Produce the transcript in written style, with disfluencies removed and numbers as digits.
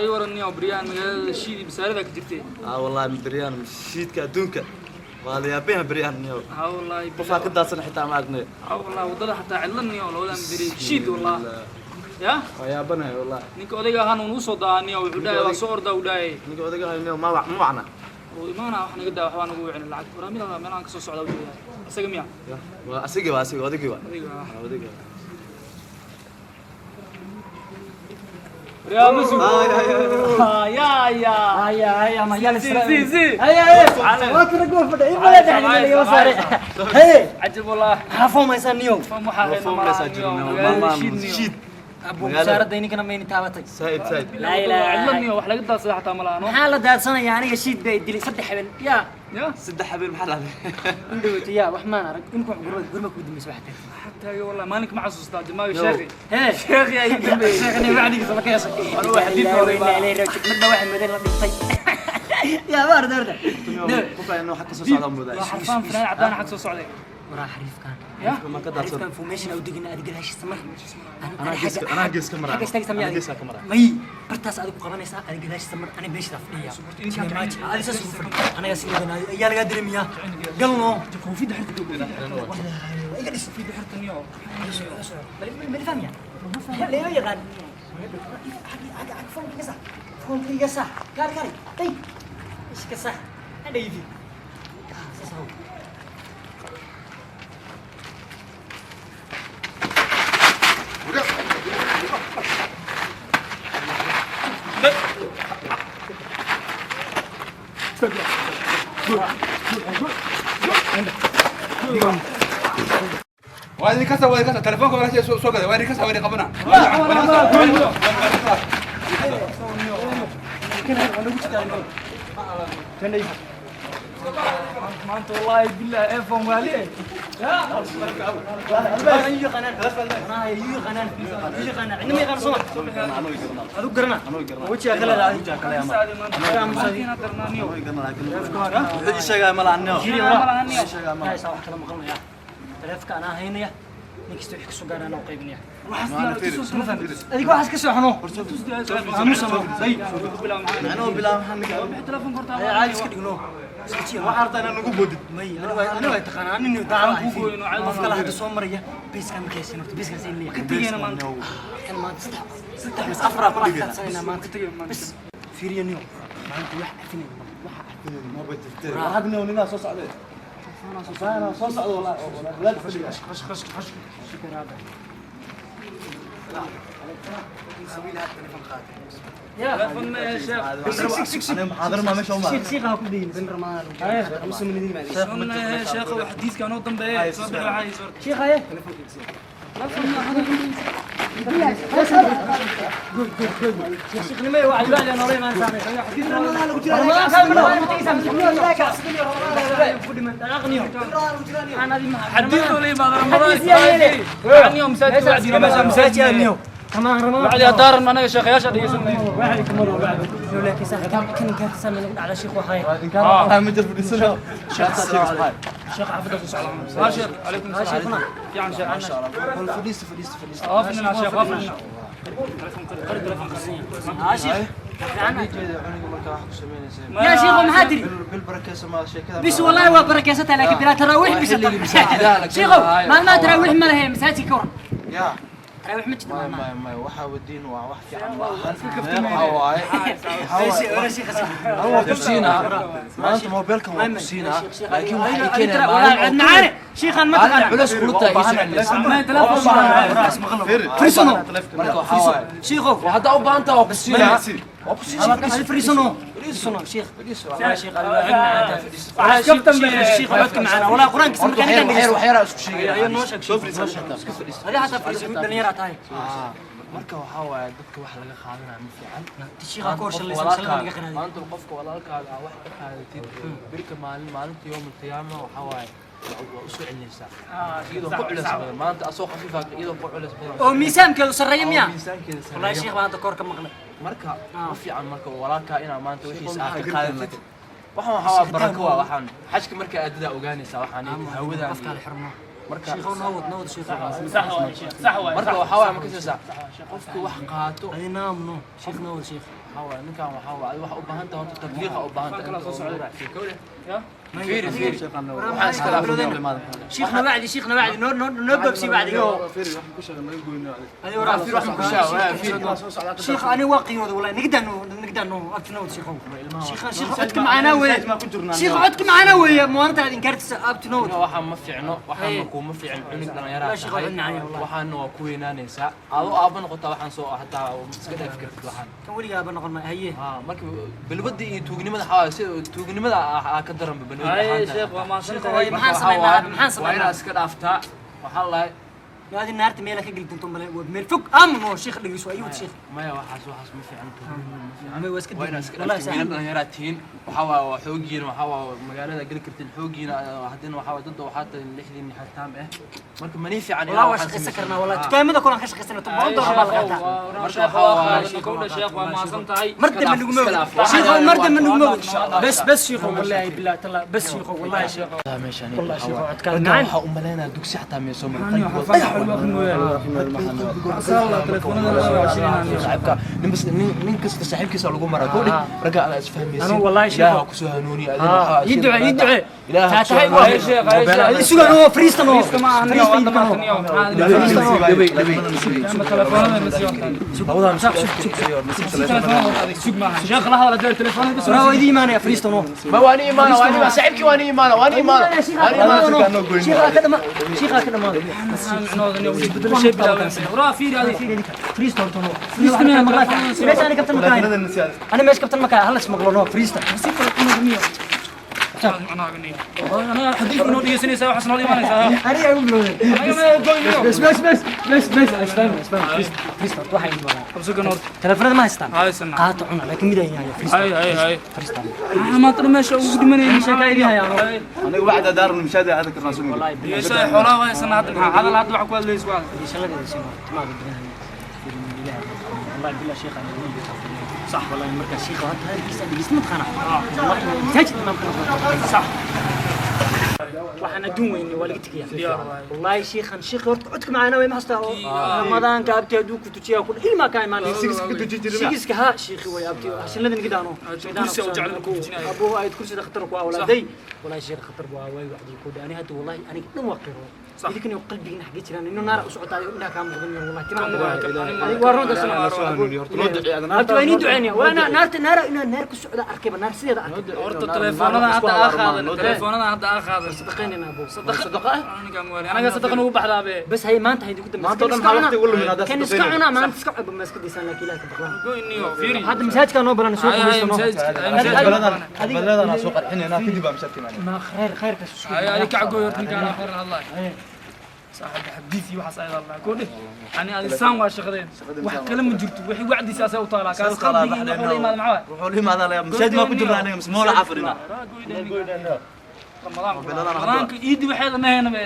Ay waraniyo Brian magaalada shiidi bisaarada ka jirtay. Ah wallahi Brian shiidka adduunka. Waa la yaabeen Brian niyo. Ha wallahi. Qofaa ka daadsan xitaa ma aragnay. Ha wallahi wadada xataa cidlaniyo labadan beri shiid wallahi. Ya? Waa yaabanahay wallahi. Ninka odayga ahaan uu soo daaniyo wuxuu dhahay waa soo ordaa uu dhahay. Ninka odayga ahaa niyo ma wac ma wacna. Oo imaana wax naga daa waxbaa nagu wicin lacag. Waraamida meelahan ka soo socda uu jeedaa. Isaga miya? Waa asiga waa asiga odaygii waa. Odayga. Waa odayga. يا مسو يا يا هيا هيا ما جالس زي زي هيا هيا waa kana gool fadhiya ibala dhaxlay iga saare hey عجب والله maxaa foomaysaa niyow فهم waxaa Waa foomaysaa jirna, maalmahan shiid. abu wasaaradda ininkana mayni taabatay Said said. laa ilaaha cidlaniyo wax laga daadsada xataa ma laano. Maxaa la daadsanayaa aniga shiid bay dilay saddex habeen yaa ya Saddex habeen maxaa dhacday? indhowto yaa wax maan arag inku wax gurmad gurma ku dambaysa wax tagtay xataa والله maalinka ma xasuustaa jamaaga Yo. sheekhi hee sheekhi ay dambeeyay sheekhani wacdigiisa ma ka yeeshay Anuu wax xadiidka hore baa. Midba waxa madan la dhintay yaa ma arda arda Qofaa inuu xag ka soo socda moodaa. Waa xarfaan fanaan cadaan xag soo socday. Waraa xariifkan. Ya Ma ka daadsan. Xariifkan formation au degina adiga gadaashiisa mar. Anaa geeska maraa. Xagga istaagaysa miyaa? Anaa geeska ka maraa. May bartaas adigu qabanaysaa adiga gadaashiisa mar ani meesha fadhiya. Adiga saas ugu fadhiya anaga si wadan ayaa lagaa dareemayaa galno koofida xirta iga dhis koofida xirta niyo. Ma fahmaya leema yaqaan xagga xagga foonka iga sax foonka iga sax gaari gaari day iska sax hadhayfi saas haw. Waa idin kasa waa idin kasa telefoonka walaashay soo soo gaday waa idin kasa waa idin qabana. Maanta wallahi billahi iPhone waali Wuxuu ii sheegaya ma laha niyo. Taleefka anaa haynaya nin kasta wixii kasoo gaara anaa u qaybinaya adiga waxaas ka soo xuno. Anuu bilaab maxaa ninka. Caadi iska dhigno iska jiya. Waxaa rabtaa inaad nagu boodid. May aniga way taqaanaa nin daawa qof kale hadda soo maraya beeskaan markay haysan horta beeskaan siin leeyahay kan maanta saddex saddex Mis afar aa ku dhigay. saddex maanta bas fiiriyo niyo maanta wax cafinay. Maba jirtee. War hadda niyo ninaa soo socday. Soo socdo wallahi. Walaal fadhiga. Aniga muxaadaro maa meesha u shiikh maaran. shiikh ha ku dhiin bin ramaan musu min idin maadin. Sheekh wax xadiiska noo dambeeyay soo bixi waxay soo shiikh haye shiikhnimada waa ilaa noolay maan saamay ramadaan ka mana ma tagaysaa xadiiska la yimaado ramadaan Xadiis yaa yeelay. aniyo masaajid wacdi meesha masaajid niyo kamaan ramadaan wacdi daaran anaga sheekhayaasha dhegeysanay. لكن صح كان كان سامي نقول على شيخ وحي. Wallahi ma jir fadhiisanayo. Sheekh sheekh maxay? sheekh xaafadda soo socda sheekh عليكم السلام fiican sheekh. Fadhiisto fadhiisto fadhiisto. waafnina sheekh waafnina. ها شيخ. Jeeda cuniga markaa wax ku samaynaysa. يا شيخ ما تدري Bil barakeysa ma sheekada. بس والله هو بركاستها لكن بلا تراويح بس شيخ ما تراويح ما لها مساجد كور Ya. تراويح ما Maya ما maya maya waxa wadiin waa wax fiican ma ahan. Waxa waaye. ولا شيخ. Waa ku siinaa. Maanta mobilkan waa ku siinaa. Laakiin waxay keenayaan maalin oo عندنا عارف شيخ ما maalin تقرا culus kula tahay ii soconaysa. فريسونو. Marka waxaa waaye. شيخ. Haddaa u baahan tahay waa ku siinaa. Waa ku siinaa. فريسونو فريسونو شيخ يا شيخ شيخ عدك معنا ولا قران كسر Horta كان waxyar كان waxyar waxyaraa isku sheegaya. هذه حتى فريسونو دنيا تاعي. Marka waxaa waaye dadka wax laga qaadanaya ma fiican. شيخ كورش اللي Walaalkaaga- سلسله laga qaaday. Maanta qofka walaalkaaga aa wax ka qaadatid birka maalin maalinta yowm alqiyaama waxaa waaye waa usoo celinaysaa iyadoo ku culeys badan maanta asoo khafiifa iyadoo ku culeys badan oo miisaankeedu sarreeya miya? Oo miisaankeeda والله sarreeyo. شيخ maanta koor ka maqlay. Marka ma fiican marka walaalkaa inaa maanta wixiisa aad ka qaadatid waxaan waxaa waa barako waa waxaan xajka marka aadadaa ogaanaysaa waxaan hawadaan afka la xirno. Marka شيخ نوض نوض شيخ. sax waay sheekh sax waay. Marka waxaa waaye ma kasaysaa qofku wax qaato هذه نام نو شيخ نوض شيخ. Waxaa waaye ninkan, waxaa waaye waxa u baahan tahay horta tabliiqa u baahan tahay kala soo socday. Ya fiiri fiiri, waxaan iska dhaafnay. Shiikhna wacdi, shiikhna wacdi, noo noo noo goobsi wacdigo. Fiiri, waxaan ku sheegay naga goyno. Adiga waraa. Fiiri, waxaan ku sheegay, fiiri. Shiikh, ani waa qiirooday wallahi. Nigdaano, nigdaano, abtinood shiikhow. Shiikh, shiikh, codka macaanaa weeye. Shiikh, codka macaanaa weeye. Maalinta aad inkaartisa abtinood. Waxaan ma fiicno, waxaan ma kuuma fiicin, cunug dhallinyaraa La shaqo tahay. cunacaya wallahi. Waxaana waa ku weynaanaysaa adoo aabba noqotaa, waxaan soo hataa iska dhaafi kartid waxaan. Kan weligaaba noqon ma haye. Haa, marka balwadda iyo tuugnimada waxaa waaye sida tuugnimada aa ka daranba balwadda Ay ahaanta. sheekh, waa mahadsan Sheekh, tahay. maxaan samaynaa? Maxaan Waa samaynaa? inaad iska dhaaftaa, waxaa lahay. Maadi naarta meela ka geli doonto male, waa meel fog. Aamun oo shiikh dhegeyso ayuu shiikh. Maya, waxaas ma fiicno, tuugnimada ma fiicno. May waa iska Waa inaad iska wallahi dhaaftaa, wiilal dhallinyaraa tihiin, waxaa waaye waa xooggiina, waxaa waaye magaalada geli kartiin xooggiina, haddana waxaa waaye dadda waxaa tahay lixdiin xirtaam ah, marka manii fiican والله waa shaqaysan karnaa wallahi, dukaamada kulan ka shaqaysana $10 baa la qaataa. Sheekh, waa qaadanay kowdha. Sheekh, waa mahadsan tahay. mar dambe naguma ogid shiikhow, mar dambe naguma ogid. بس بس shiikhow, wallahi billahi talla, bas shiikhow, wallahi shiikhow, wallahi shiikhow, codkaada macaan. Waxaa u malaynaa dugsi xataa miyay soo marin. Saaxiibka nin kasta saaxiibkiisa lagu maraa kowdhi, ragga adaa isfahmaysin. Anu wallahi sheekh- Ilaaha kusoo hanuuniya adina. Waxaa يدعي يدعي. Ilaaha kusoo Taatahay hanuuniya. Sheekh, ay sheekh. Sugan oo friistan oo Ma ahan waa dhamaataniyo. Ama telefoonada ma sii wataan. Labadaa Sug maaha sheekh, la hadal hadee telefoonada bas. waa idin imaanaya friistan oo. Ma waani imaana, waani imaana saaxiibkii, waani imaana, waani imaana, waani imaana. Shiikha ka dhama, shiikha ka dhama. Bedel shay bilaabeen waraa, fiiri adi. Friistan oo friistan meesha ani kabtan makaa, ani meesha kabtan makaa, halas maqlo no friistan. Anaga xadiid inoo dhegeysanaysaa, waxaas noo imaanaysaa. Ani ay u bilowday. بس بس بس بس بس اسفهم اسفهم. فريستان waxay imaanaa. Qabsigan horta. Telefoonada ma haystaan? Haysana. Qaato cuna, laakiin mid ayaan hayaa friistan. Hay hay hay. Friistan. Maanta meesha ugu dhimanayay. Sheeka idin hayaa. Aniga waxda daarno mishaada aad karnaa soo. Wallahi billahi. Yeeshay xoolaha haysana hadda, maxaa hadal hadda wax ku hadlaysa waa. Shaqadeeda sii timaada badan. والله بالله شيخ انا صح، والله مركز شيخ هذا هذا دقيس متخانه والله تاجد ما صح. Waxaan adduun weyne waa laga tegayaa wallahi. Shiikhan, shiikh horta codka macaana way ma xastaa oo ramadaanka abti hadduu ku tujiyaa ku ilmaa kaa imaanaya sigiska ha shiikhi way abti hashinladan gidaano. Kursi u jecel ku tujinayo. Abu ayad kursida khatar ku awlaaday wallahi. Shiikh khatar bu way wacdi ku dhaani hadda wallahi aniga dhan waa qiro idinkana qalbigina xagee jiraan inuu naar u socotaa indhaha kaa muuqdan wallahi timaha waa runta. Abti waa inii duceynaya waa naarta naara inaa naar ku socda arkayba naar sideeda arkay. Horta telefoonada hadda aa qaadan, telefoonada hadda aa qaadan. Sadaqaynayna abu. Sadaqa aniga maali, anaga sadaqa nagu baxdaa be. بس هي ما انت هيدي قدام. Maanta oo dhan maxaa waqti ugu lumin haddaad كان sadaqaynayso? iska cunaa maanta, iska cunaa ma iska diisaan, laakiin ilaaha ka baqlaan. Goyniyo fiiri. hadda masaajidka noo baran soo Hay, hay, qubaysto noo. Baladan soo qarxinayna kadib baa mishaadka imaanaya. ma khayr khayrka isku. Hay ay kac gooy horta ninkaan khayr hadlaay. Saaxiib xadiisi waxaas ayada Allah ko dheh ani adi saan waa shaqadeen, wax kale ma jirto, wixii wacdiisa asay u taalaa kaas qalbiga wuxuu la imaada maxaa. Wuxuu la imaadaa la mishaad ma ku jirna aniga mis moola afrina. Ramadaan ramadaanka iidi waxeeda ma hayna be.